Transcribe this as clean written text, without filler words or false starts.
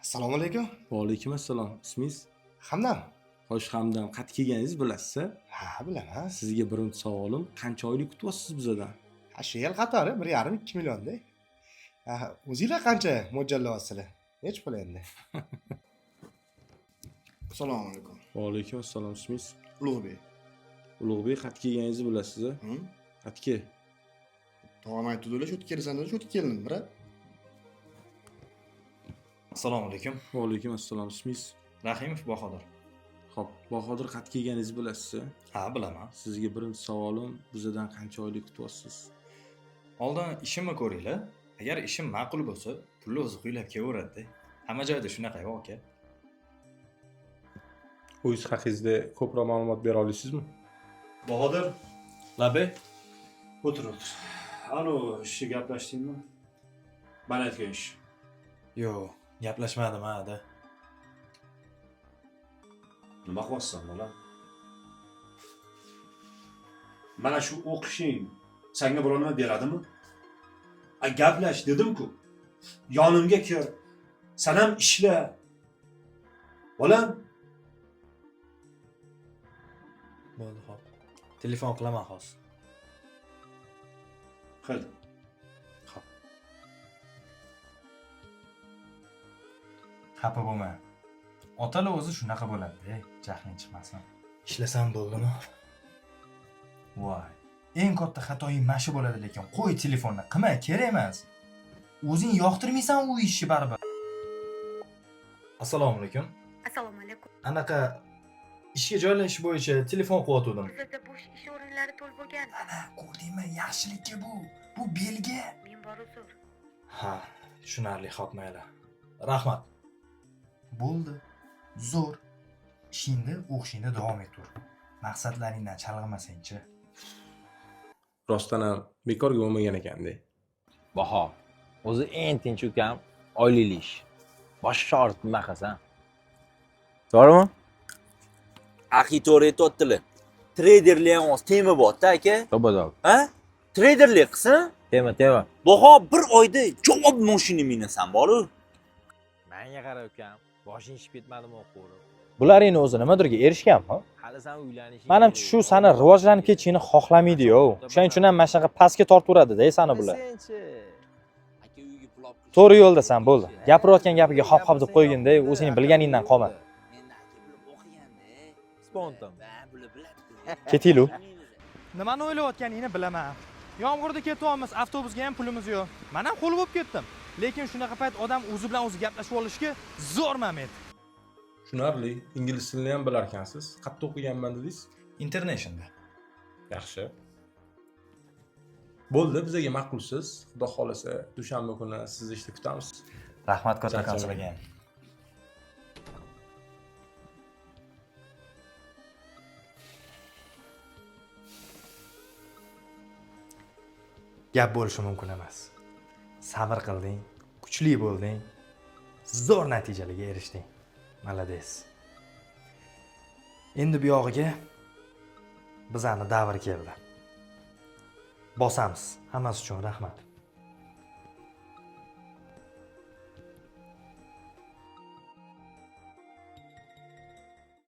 Assalomu alaykum. Va alaykum assalom. Ismingiz? Hamdam. Xo'sh, Hamdam, qayerga kelganingizni bilasiz? Ha, bilaman. Sizga birinchi savolim, qancha oylik kutyapsiz bizadan? Ha, shu yil qatori 1,5-2 millionda. Ha, o'zinglar qancha mo'ljallayapsizlar? Nechi pul endi? Assalomu alaykum. Va alaykum assalom. Ismingiz? Ulug'bek. Ulug'bek, qayerga kelganingizni bilasiz? Hı? Qayerga? Tog'am aytdilar, shu yerga kelasan dedi, shu yerga keldim, bira. Assalomu alaykum. Va alaykum assalom. Ismingiz? Rahimov Bahodir. Xo'p, Bahodir, qayerga kelganingizni bilasiz? Ha, bilaman. Sizga birinchi savolim, bizadan qancha oylik kutyapsiz? Oldin ishimni ko'ringlar. Agar ishim ma'qul bo'lsa, pulni o'zi quylab kelaveradi-da. Hamma joyda shunaqa aka. O'zingiz haqingizda ko'proq ma'lumot bera olasizmi? Bahodir, Labay. o'tir, o'tir. Alo, ishni gaplashdingmi? Man aytgan ish. Yo'q, gaplashmadim ha, da. Nima qilyapsan, bolam? Mana shu o'qishing senga biror nima beradimi? A gaplash dedim-ku. Yonimga kir. San ham ishla. Bolam, Bo'ldi, xo'p. Telefon qilaman hozir. qil. Xo'p. Xafa bo'lma. Otalar o'zi shunaqa bo'ladi-da, jahling chiqmasin. Ishlasam bo'ldimi? Voy. Eng katta xatoying mana shu bo'ladi lekin qo'y telefonni, qilma, kerak emas. O'zing yoqtirmaysan u ishni baribir. Assalomu alaykum. Assalomu alaykum. Anaqa ishga joylashish bo'yicha telefon qilyotgandim. Bizda bo'sh ish o'rinlari to'l bo'lgan. Ana, ko'rdingmi? Yaxshilikka bu. Bu belgi. Men bor uzr. Ha, tushunarli, xo'p, mayli. Rahmat. Bo'ldi. Zo'r. Ishingni, o'qishingda davom etur. Maqsadlaringdan chalg'imasangchi. Rostdan ham bekorga bo'lmagan ekanda. Baho, o'zi eng tinch ukam oilali ish. Bosh og'ritib nima qilasan? To'g'rimi? Axi to'g'ri aytyaptilar. Treyderlar ham hozir tema bor-da aka. To'ba to'g'ri. Ha? Treyderlik qilsin. Tema, tema. Baho bir oyda javob mashina minasan boru. Menga qara ukam, boshing shishib ketmadimi o'qib? Bularingni o'zi nimadirga erishganmi? Hali san uylanishing. Manimcha shu sani rivojlanib ketishingni xohlamaydi-yo. O'shaning uchun ham mana shunaqa pastga tortaveradi-da sani bular. Senchi. Aka uyga pul olib To'g'ri yo'ldasan, bo'ldi. Gapirayotgan gapiga hop hop deb qo'yginda, o'zing bilganingdan qolma. Endi aka bular o'qiganda. Spontan. Va bular biladi. Ketaylik. Nimani o'ylayotganingni bilaman. Yomg'irda ketyapmiz, avtobusga ham pulimiz yo'q. Men ham qo'l bo'lib ketdim. Lekin shunaqa payt odam o'zi bilan o'zi gaplashib olishga zo'r moment. Tushunarli. Ingliz tilini ham bilarkansiz. Qayerda o'qiganman dedingiz? Internationalda. Yaxshi. Bo'ldi, bizaga ma'qulsiz. Xudo xolasa, dushanba kuni sizni ishda kutamiz. Rahmat kattakon Charchamang. sizlarga ham. Gap bo'lishi mumkin emas. Sabr qilding, kuchli bo'lding, zo'r natijalarga erishding. Malades. Endi bu yog'iga bizani davr keldi. Bosamiz. Hammasi uchun rahmat.